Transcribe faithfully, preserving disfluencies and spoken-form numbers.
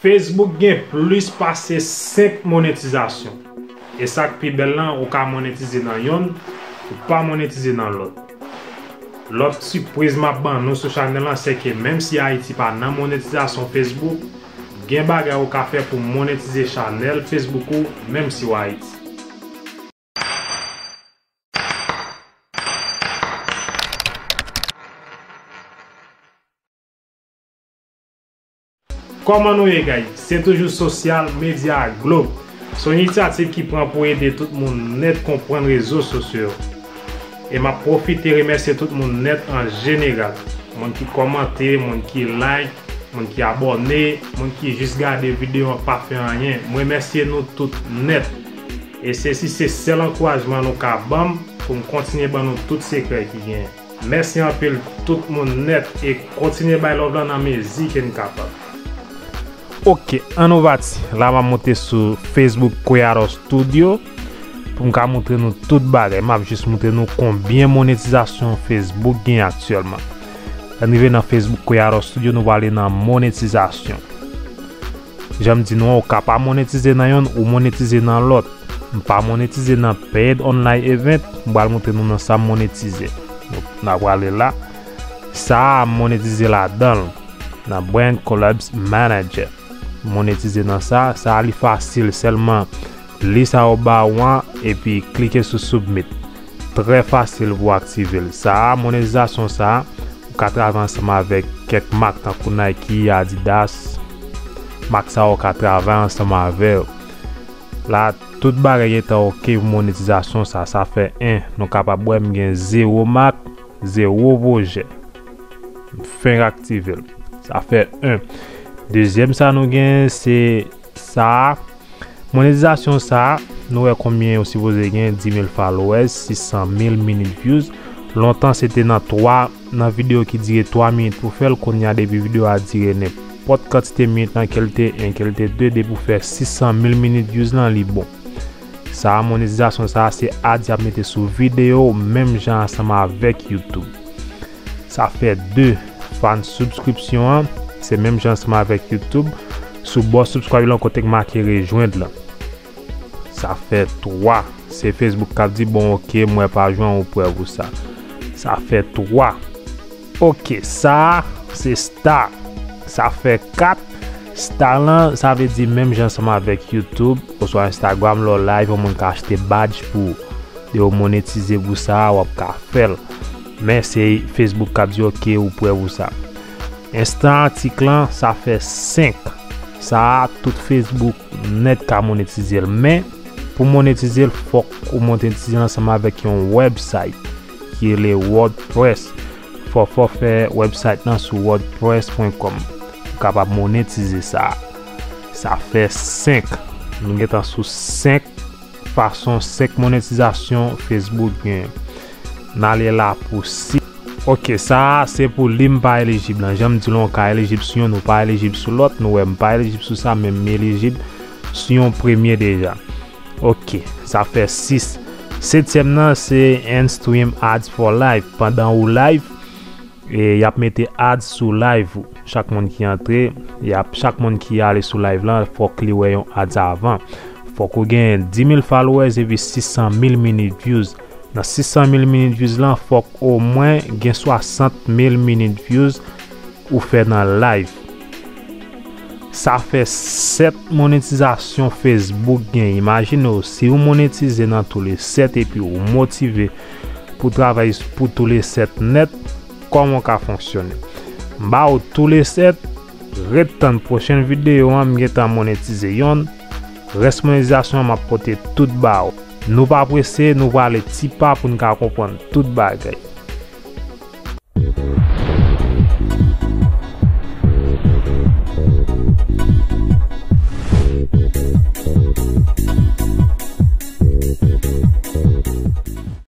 Facebook gen plis pase senk monetizasyon. E sa k pi bèl lan, ou ka monetize nan yonn, ou pa monetize nan lòt. Lòt sipriz m ap ban nou sou chanèl lan, se ke menm si Ayiti pa nan monetizasyon Facebook, gen bagay ou ka fè pou monetize chanèl Facebook ou, menm si w Ayiti. Kòman nou ye, guys? Se toujou Social Media Globe. Se yon inisyativ ki pran pou ede tout moun nèt konprann rezo sosyo yo. E m ap pwofite remèsye tout moun nèt an jeneral. Moun ki kòmante, moun ki like, moun ki abòne, moun ki jis gade videyo an pa fè anyen. M remèsye nou tout nèt. E sesi se sèl ankourajman nou ka ban m pou m kontinye ban nou tout sekrè ki genyen. Mèsi anpil tout moun nèt e kontinye bay love lan nan mezi ke n kapab. Ok, ann nou pati. La m ap monte sou Facebook Creator Studio pou m ka montre nou tout bagay. M ap jis montre nou konbyen monetizasyon Facebook gen aktyèlman. Lè n rive nan Facebook Creator Studio, nou prale nan monetizasyon. Jan m di nou an, ou ka pa monetize nan yonn, ou monetize nan lòt. M pa monetize nan paid online event, m pral montre nou nan sa m monetize. Donk, n a prale la. Sa a, m monetize ladan l, nan Brand Collabs Manager. M monetize nan sa, sa a li fasil, sèlman li sa yo ba ou an, epi klike sou submit. Trè fasil pou aktive l. Sa a, monetizasyon sa a, ou ka travay ansanm avèk kèk mak tankou Nike, Adidas. Mak sa yo ka travay ansanm avè yo. La, tout bagay gentan ok pou monetizasyon sa. Sa fè en. Nou kapab wè m gen zewo mak, zewo pwojè. M fenk aktive l. Sa fè en. Dezyèm sa nou gen, se sa a. Monetizasyon sa a, nou wè konbyen ou sipoze gen, dis mil followers, sis san mil minit views. Lontan, se te nan twa nan videyo ki dire twa minit pou fè l, kounye a depi videyo a dire nenpòt kantite minit lan, ke l te en, ke l te de, depi w fè sis san mil minit views lan, li bon. Sa a, monetizasyon sa a, se ads y ap mete sou videyo, menm jan ansanm avèk YouTube. Sa fè de. Fan subscription an, se menm jan ansanm avèk YouTube. Sou bò subscribe lan, kote k make rejwenn lan. Sa fè twa. Se Facebook k ap di, bon, ok, m wè paj ou an, ou prè pou sa. Sa fè twa. Ok, sa a, se star. Sa fè kat. Star lan, sa vle di menm jan ansanm avèk YouTube oswa Instagram, lè w live, yon moun ka achte badge pou ou. Lè w monetize pou sa a, w ap ka fè l. Men se Facebook k ap di, ok, ou prè pou sa. Enstan atik lan, sa fè senk. Sa a, tout Facebook nèt ka monetize l. Men, pou monetize l, fòk ou monetize l ansanm avèk yon website ki rele WordPress. Fò, fò fè website lan sou wordpress pwen kòm. Ou kapab monetize sa. Sa fè senk. Nou gentan sou senk fason, senk monetizasyon Facebook gen. N ale la pou sis. Ok, sa a se pou li m pa elijib lan. Jan m di l, ou ka elijib sou yonn, ou pa elijib sou lòt. Nou wè m pa elijib sou sa, men m elijib sou yon premye deja. Ok, sa fè sis. Setyèm nan se in-stream ads for live. Pandan ou live, e y ap mete ads sou live ou. Chak moun ki antre, y ap, chak moun ki ale sou live lan, fòk li wè yon ads avan. Fòk ou gen dis mil followers epi sis san mil minit views. Nan sis san mil minit views lan, fòk omwen gen swasant mil minit views ou fè nan live. Sa fè sèt monetizasyon Facebook gen. Imajine w, si ou monetize nan toule sèt epi ou motive pou travay pou toule sèt nèt, kòman w ka fonksyone? M ba ou toule sèt, ret tann pwochen videyo an, m gentan monetize yonn, rès monetizasyon an m ap pote tout ba ou. Nou pa prese, nou prale ti pa pou n ka konprann tout bagay.